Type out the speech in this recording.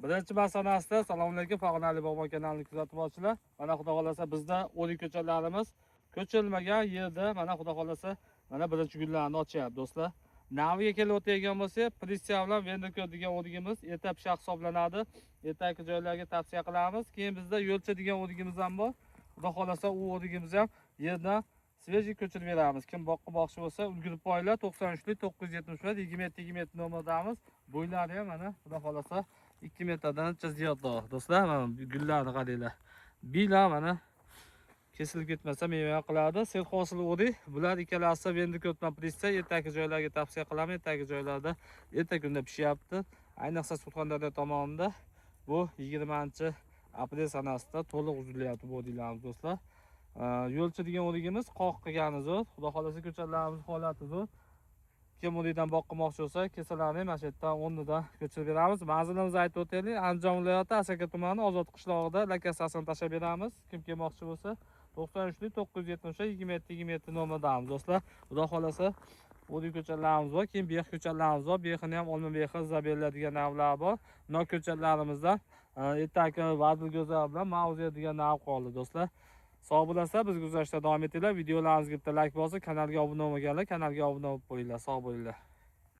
1 mart sanasida. Assalomu alaykum, Farg'onalik bog'bon kanalini kuzatib borchilar. Mana, xudo xohlasa, bizda o'rik ko'chatlarimiz ko'chirilmagan yerda, mana, xudo xohlasa, mana birinchi gullarni ochyapti, do'stlar. Naviga kelib o'tayotgan bo'lsak, Pritsiya bilan Venderkor degan o'rigimiz erta pishiq hisoblanadi. Ertaki joylarga tavsiya qilamiz. Keyin bizda Yo'lcha degan o'rigimiz ham bor. Xudo xohlasa, u o'rigimiz ham yerdan свежий ko'chirib beramiz. Kim boqqa boqchi bo'lsa, ulgurib qo'yinglar. 93 971 27 27 nomerdamiz. Bo'ylari ham, mana, xudo xohlasa, 2 metrdan ancha ziyodroq. Do'stlar, mana gullarni qaranglar. Bila, mana, kesilib ketmasa, meva qiladi. Sel hosil o'rik. Bular ikkalasi, Vendikot bilan Pritsiya, ertaki joylarga tavsiya qilaman. Ertaki joylarda erta kunda pishyapti. Ayniqsa Surxondaryo tomonida bu 20 aprel sanasida to'liq uzilyapti bu o'riklarimiz, do'stlar. Yo'lchi degan o'rigimiz qoq qilgani zo'r. Xudo xohlasa, ko'chatlarimiz holati zo'r. Kim o'rikdan boqqimoqchi bo'lsa, kesalarni mana shu yerdan o'rnidan ko'chirib beramiz. Manzilimizni aytib o'taylik. Andijon viloyati, Asaka tumani, Ozod qishlog'ida lokatsiyasini tashlab beramiz. Kim kelmoqchi bo'lsa, 93 973 27 27 nomerdamiz, do'stlar. Xudo xohlasa, o'rik ko'chatlarimiz bor, keyin bex ko'chatlarimiz bor. Bexini ham olma bexi, Izabella degan navlar bor. Nok ko'chatlarimizdan ertaki Vadil Go'zal bilan Mavziya degan nav qoldi, do'stlar. Sog' bo'lasizlar, bizga kuzatishda davom etinglar. Videolarimizga bitta layk bosib, kanalga obuna bo'lmaganlar kanalga obuna bo'lib qo'yinglar. Sog' bo'linglar.